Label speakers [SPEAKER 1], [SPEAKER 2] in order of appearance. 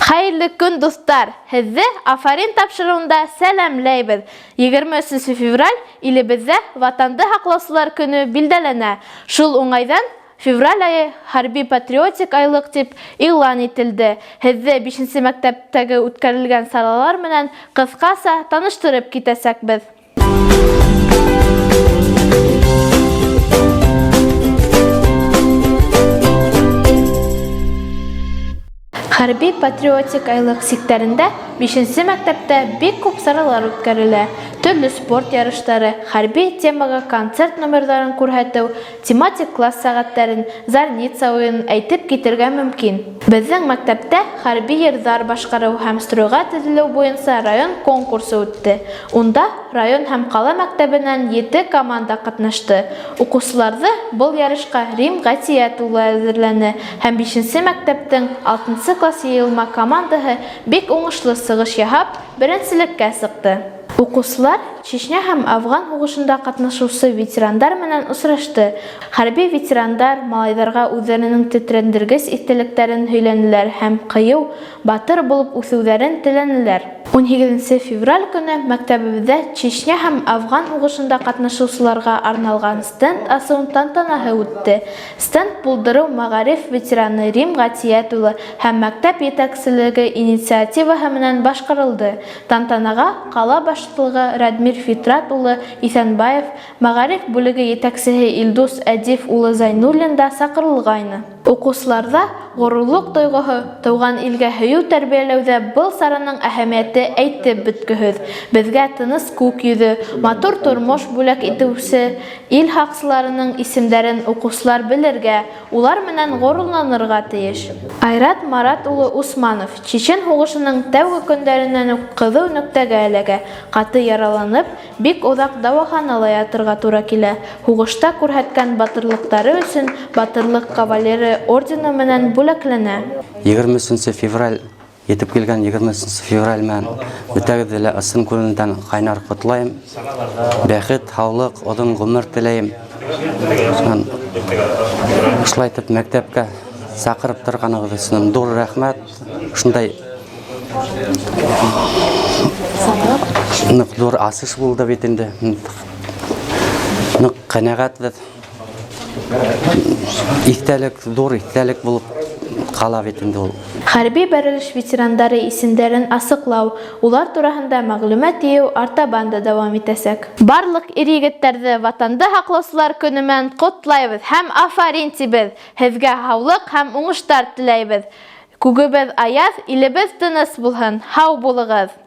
[SPEAKER 1] Хәйерле көн, дуҫтар! Һеҙҙе Афарин тапшырыуында сәләмләйбеҙ. 23 февраль илебеҙҙә Ватанды һаҡлаусылар көнө билдәләнә. Шул уңайҙан февраль айы хәрби-патриотик айлыҡ тип игълан ителде. Һеҙҙе бишенсе мәктәптәге үткәрелгән саралар менән ҡыҫҡаса таныштырып китәсәкбеҙ. Хәрби-патриотик айлык сиктәрендә бишенче мәктәптә бик күп саралар үткәрелә. Төрле спорт ярышлары, хәрби темага концерт номерларын күрһәтү, тематик класс сәгатьләрен, Зарница уенын әйтеп китергә мөмкин. Беҙҙең мәктәптә хәрби йырҙар башҡарыу һәм стройға теҙелеү буйынса район конкурсы үтте. Унда район һәм ҡала мәктәбенән ете команда ҡатнашты. Уҡыусыларҙы был ярышҡа Рим Гатият улы әҙерләне һәм бишенсе мәктәптең алтынсы класс йыйылма командаһы бик уңышлы сығыш яһап, беренселеккә сыҡты. Уҡыусылар Чечня һәм Афган һуғышында ҡатнашыусы ветерандар менән осрашты. Хәрби ветерандар малайҙарға үҙҙәренең тетрәндергес иҫтәлектәрен һөйләнеләр һәм ҡыйыу, батыр булып үҫеүҙәрен теләнеләр. Унһигеҙенсе февраль көнө мәктәбебеҙҙә Чечня һәм Афган һуғышында ҡатнашыусыларға арналған стенд асыу тантанаһы үтте. Стенд булдырыу мәгариф ветераны Рим Гатият улы һәм мәктәп етәкселеге инициативаһы менән башҡарылды. Тантанаға ҡала башлығы Радмир Фитрат улы Иҫәнбаев, мәгариф бүлеге етәксеһе Илдус Әдиф улы Зайнуллин да саҡырылғайны. Уҡыусыларҙа ғорурлыҡ тойғоһо, тыуған илгә һөйөү тәрбиәләүҙә был сараның әһәмиәте әйтеп бөткөһөҙ. Беҙгә тыныс күк йөҙө, матур тормош бүләк итеүсе ил һаҡсыларының исемдәрен уҡыусылар белергә, улар менән ғорурланырға тейеш. Айрат Марат улы Усманов Чечен һуғышының тәүге көндәренән үк ҡыҙыу нөктәгә эләгә, ҡаты яраланып, Бик оҙаҡ дауаханала ятырға тура килә. Һуғышта күрһәткән батырлыҡтары өсөн Батырлыҡ кавалеры ордены менән бүләкләнә.
[SPEAKER 2] 23 февраль етеп килгән 23 февраль менән бөтәгеҙҙе лә ысын күңелдән ҡайнар ҡотлайым. Бәхет, һаулыҡ, оҙон ғүмер теләйем. Шулай итеп мәктәпкә саҡырып торғанығыҙ өсөн ҙур рәхмәт. Шундай Ныҡ ҙур асыш булды бит инде. Ныҡ ҡәнәғәтбеҙ. Иҫтәлек, ҙур иҫтәлек булып ҡала бит инде ул.
[SPEAKER 1] Хәрби бәрелеш ветерандары исемдәрен асыҡлау, улар тураһында мәгълүмат йыйыу артабан да дауам итәсәк. Барлык ир-егетләрҙе Ватанды һаҡлаусылар көне менән ҡотлайбыҙ һәм афарин тибеҙ! Һеҙгә һаулыҡ һәм уңыштар теләйбеҙ! Күгебеҙ аяҙ, илебеҙ тыныс булһын! Һау булығыҙ!